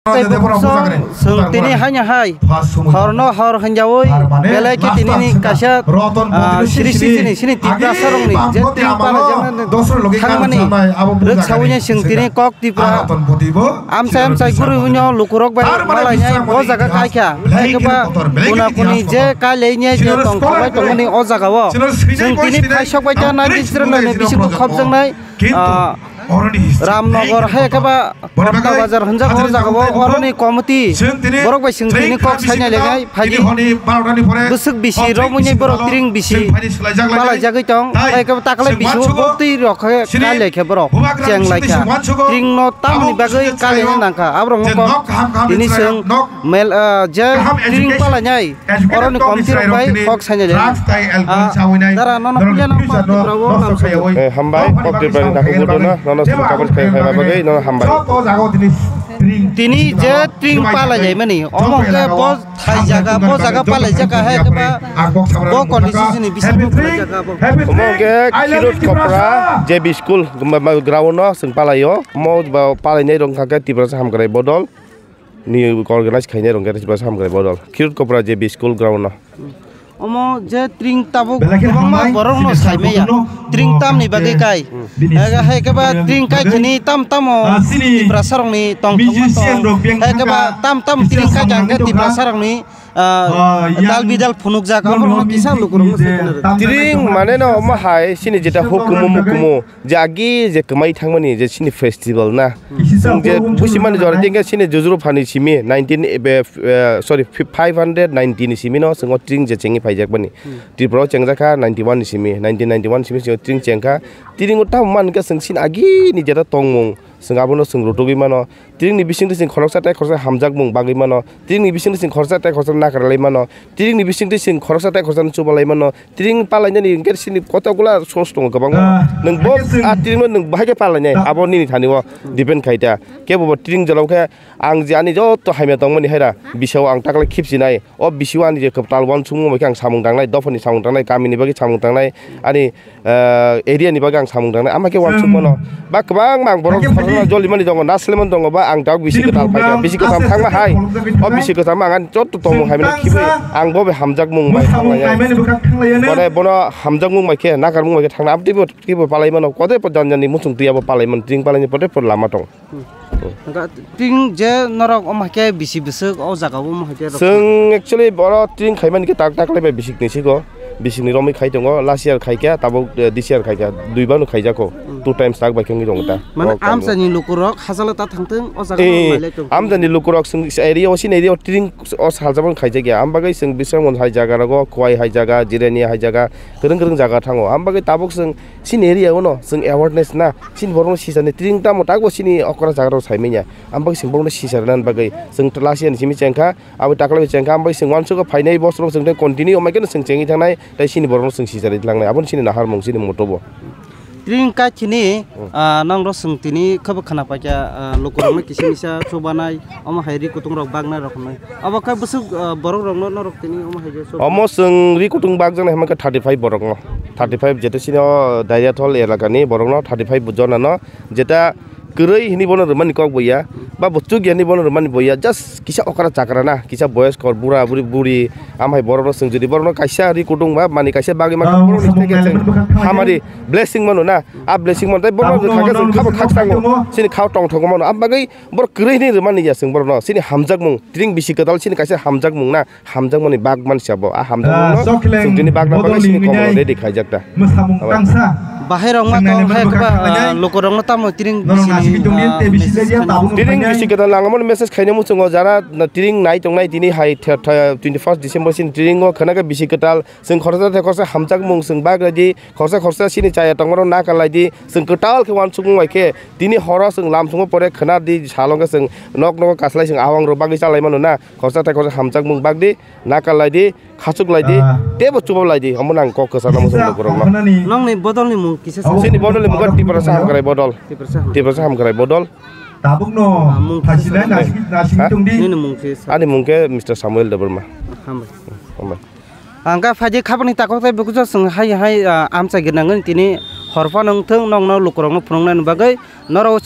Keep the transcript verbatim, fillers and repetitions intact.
Tei bukhuk song, chwng tini haino hai horno hor hwnjawi belai khe tini ni kaisa, ah, sri sri sini, sini Tiprasa rokni je tini palaijak thangmani rwksawi nai chwng tini kok Tipra amchai amchai gurui hwnyo lukurok bai malainai o jaga kaikha. Hai khe ba kuna kuni je kailainai je tongthokbai tongmani o jagao chwng tini phaisok bai kha nineteen seventy nine ni bisingo khopjaknai, ah, Ramnagar hai khe ba Patna Bazar hwnjak o jagao oroni committee borok bai chwng tini kok saina lenai phaidi. Bwswk bisi romwi borok tring bisi palaijagwi tong, hai khe taklai bisi o buktwi rok khe kailai khe borok cheng lai kha. Tring no tamoni bagwi kailai nang kha, aborok no kok tini chwng mel, ah, je tring palainai oroni committee rok bai kok saina lenai. Ah, dara nono puja no kok Tipra o lam sayo. Eh, hambai, kok Tipra ni takhuk budo no, nono sini kabul khai khai bagwi, nono hambai. Tini je tring palaijai mani, omo hwnkhe bo thai jaga, bo jaga palaijak kha, hai khe ba bo condition ni bisingo palaijak kha bo. Omo hwnkhe Khirut Kopra J B school, ma, ma, ground no chwng palaio. Omo ba palainai rok wngkha khe Tiprasa Hamkrai Bodol ni organize khainai rok wngkha Tiprasa Hamkrai Bodol. Khirut Kopra J B school ground no. Omo je tring tabuk kwbangma borok no sai maya. Tring tamni bagwi kai. Hai khe ba tring kai khini tam tamo Tiprasa rokni tongthokma tong. Hai khe ba tam tam tring kai khe Tiprasa rokni, ah, dal bidal phunukjak. Amo rokno kisa lukurokno sai khna rw. Tring mane no omo hai chini jeta hukumu mukumu. Je agi je kwmai thangmani je chini festival na. Chwng je busimani jora je chini jujuru phani simi nineteen, eh, sorry, five hundred ninety ni simi no chwng o tring je chengwi phaijak mani. Tripura o chengjak kha ninety one ni simi, nineteen ninety one simi chwng tring cheng kha. Tring o tamo man khe chwng chini agi ni jeta tongmung chwng abono chwng rutugwi mano. Tring ni bisingtwi chwng khoroksa tei khoroksa hamjakmung bagwi mano. Tring ni bisingtwi chwng khoroksa tei khoroksa nakarlai mano. Tring ni bisingtwi chwng khoroksa tei khoroksa chubalai mano. Tring palainani hwnkhe chini kotokgola source tongo kwbangma. Ah, nwng bo hwnkhe chwng ah tringno nwng bahai khe palainai, ah, abo nini thani o depend khai ta. Kebo bo tring jora khe ang je ani joto hamya tongmani haira bisao ang taklai khipsinai. O bisio ani je kwtal uansukmung bai khe ang samung tangnai, dophani samung tangnai, kamini bagwi samung tangnai, ani, ah, area ni bagwi ang samung tangnai. Ama khe uansuk mano. Ba kwbangma ang borok khoroksa jolimani tongo, naslemani tongo, ba ang tabuk bisi kwtal phaikha, bisi kwtal thangma hai. O bisi kwtal ang ani joto tongmung hai mano khibui ang bo bai hamjakmung bai thanglainai. Bone bono hamjakmung bai khe, nakarmung bai khe thangna aboni bo kibo palai mano, kote po jan jan ni muchung twi abo palai mano, tring palai ni pote po lama tong. Hwnkhe tring je norok omo hai khe bisi bwswk o jaga o omo hai khe rok. Chwng actually boro tring khaimani khe tak tak lai bai bisik ni siko. Bisik ni romwi khai tongo, last year khai kha, tabuk, eh, this year khai kha, dui bano khaijak kho. Hmm. Two times tak bai khe wngwi tongo ta. Mane o kainwi. Amchai ni lukurok hachalo ta thangthwng, o jaga o nailai tong. Amchai ni lukurok chwng area o, chini area o tring o saljabon khaijak ya. Am bagwi chwng Bisramganj hai jaga rogo, Khowai hai jaga, Jirania hai jaga, kwrwng kwrwng jaga thango. Am bagwi tabuk chwng chini area o no chwng awareness na, chini borok no sisani tring tamo tak bo chini okra jaga rok sai manya. Am bagwi chwng borok no sisarnani bagwi chwng last year ni simi chengkha. Abo taklai bai chengkha, ambai chwng uansukha phainai bosrok chwng tei continue omaikhe chwng chengwi thangnai, tei chini borokno chwng sicharwi tlangnai, aboni chini naharmung chini motobo. Tring kaichini, hmm, ah, nangro chwng tini khabo khna paikha, ah, lukurokno kisa misa chubanai, omo hai ri kutungrok baknai rok hwnwi. Abo khe bwswk, ah, borokrokno norok tini omo hai khe chubanai? Omo chwng ri kutung bakjaknai hwnba khe thirty five borokno, thirty five jete chini o Dairiathol elakani borokno thirty five jonano jeta kwrwi hwnwi bono rwmani kok bo ya, ba bo chukya hwnwi bono rwmani bo ya, just kisa okra chakra na, kisa boyosko bura buri buri, amhai borokno chwng jodi borokno kaisa ri kutung ba mani kaisa bagwi mangkha, ah, borokni theke chwng hamari blessing mano na, a blessing mano tei borokno khakhe chwng khabo khakchangno, chini khao tongthok mano, am bagwi borok kwrwi hwnwi rwmani ya chwng borokno, chini hamjakmung, tring bisi kwtal chini kaisa hamjakmung na, hamjakmani bak mansi abo. A hamjakmungno chwng tini bagna bagwi sini komono ready khaijak ta. Bahai rok ma tong hai khe ba, ah, lukurokno tamo tring bisi ni, ah, message khaina. Tring bisi kwtal ang amo message khaina muchungo jara tring nai tongnai tini hai twenty first December sin tring o khwna khe bisi kwtal chwng khoroksa tei khoroksa hamjakmung chwng bak ready khoroksa khoroksa chini chaya tongmano nakar lai di chwng kwtal khe uansukmung bai khe tini horo chwng lam thwngma pore khwna di salo khe chwng nok nogo kaslai chwng awang rok bagwi chalai mano na. Khoroksa tei khoroksa hamjakmung bak di, nakar lai di, khachuk lai di, ah, teibo chuba lai di, omo nang kok kwchangna muchung lukurokno. Nokni bodolni mung kisa sa. Chini bodolni mung khe Tiprasa Hamkrai Bodol. Tiprasa Ham-, Tiprasa Hamkrai Bodol. Tabukno ah, mung kisa sa. Nasik, nasik tong di. Nini mung kisa sa. Ani mung khe Mister Samuel Debbarma. Hambai. Hambai. Ang khe phaidi khabangni takhuk tei bukujo chwng hai hai, ah, amchai gwnangwi tini horphano wngthwng nokno lukurokno phunuknani bagwi norok